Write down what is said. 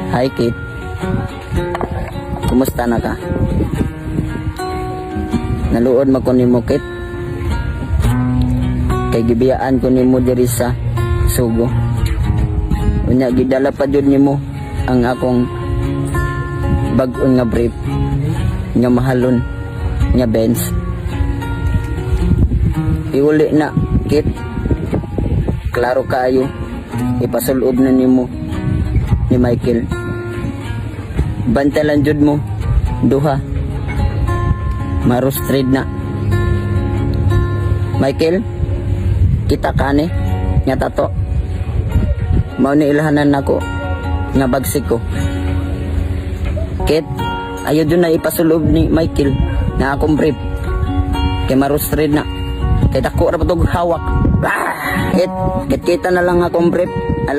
Hi, Kit. Kumusta na ka? Naluod man ko nimo, Kit. Kay gibiyaan ko nimo diri sa Sugo. Unya gidala pa jud nimo ang akong bag-on nga brief nga mahalon nga Benz. Iuli na, Kit. Klaro kaayo. Ipasulob na nimo ni Michael. Bantalan jud mo duha. Maros trade na. Michael, kita kani nga tato. Mao ni ilhanan nako nga bagsik ko. Kit, ayaw jud na ipasulob ni Michael na akong brief. Kay maros trade na. Kay dako ra pa tog hawak. Ah! Kit, kit kita na lang akong brief. Ala.